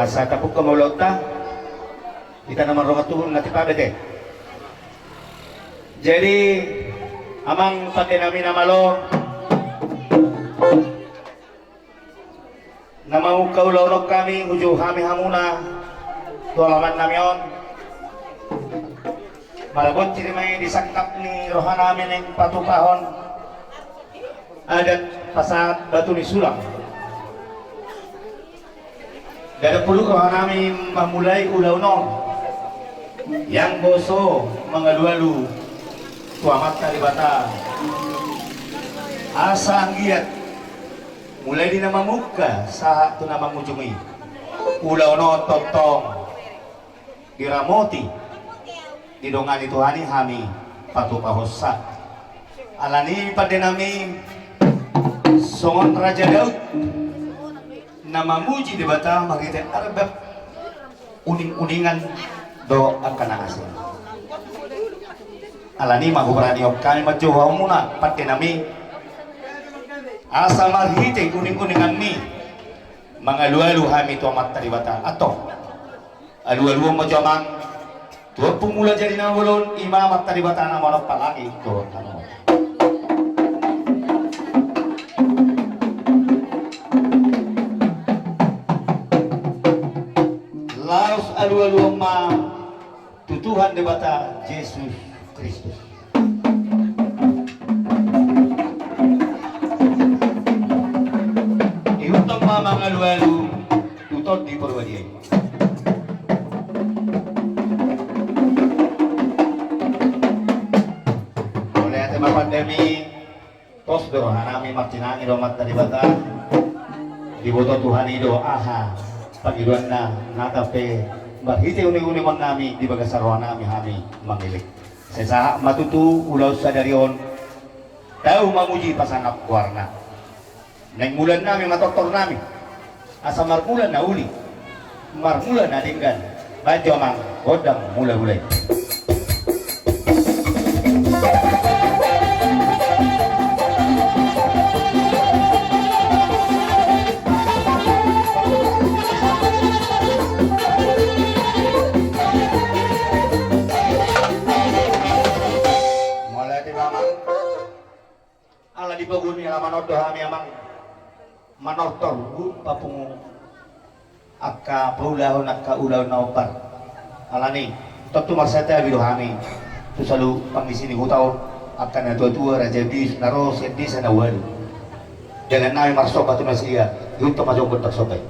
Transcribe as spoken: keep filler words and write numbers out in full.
Asa tapungka ma ulaonta, hita na mardongan tubu na tipabege. Jadi, amang pande nami na malo, na mamungka ulaon on hami, uju hami hamuna tu alaman nami on. Marboncir ma i di sangkap ni roha nami naeng patupahon adat pasahat batu ni sulang. Ndada pulut roha nami mamulai ulaon on, ianggo so mangalualu tu Amanta Debata, asa anggiat mulai di na mamungka sahat tu na mangujungi, ulaon on tongtong diramoti, didongani Tuhan i hami patupahonsa. Alani pande nami, songon Raja Daud na mamuji Debata marhite arbab, uning-uningan dohot angka na asing. Alani ma hubaranihon hami manjou hamuna pande nami, asa marhite uning-uninganmi mangalualu hami tu Amanta Debata. Antong, alualuhon ma jo amang tu Ompu Mulajadi Nabolon, i ma Amanta Debata na manompa langit dohot tano. Laos alualuhon ma tu Tuhan Debata Jesus Kristus. Ihuthon ma mangalualu tu Tondi Porbadia i. Mauliate ma pande nami, pos do roha nami martinangi tu Amanta Debata. Diboto Tuhan i do aha pangidoanna, nata pe marhite uning-uningon nami di bagasan roha nami hami mangelek. Sai sahat ma tutu ulaon sadari on, tau mamuji pasangap goarna. Naeng mulaan nami ma tortor nami, asa marmula na uli, marmula na denggan. Bahen jo amang gondang mula-mula i. Mauliate ma amang. Ala di pogu ni alaman on do hami amang manortor, papungu angka paulahon angka ulaon na ombar. Alani tontu marsatabi do hami tu saluhut pangisi ni huta on, angka na tua-tua, raja bius na ro sian desa na ualu. Dalan nami marsomba tu nasida, ihuthon ma jo gondang somba i.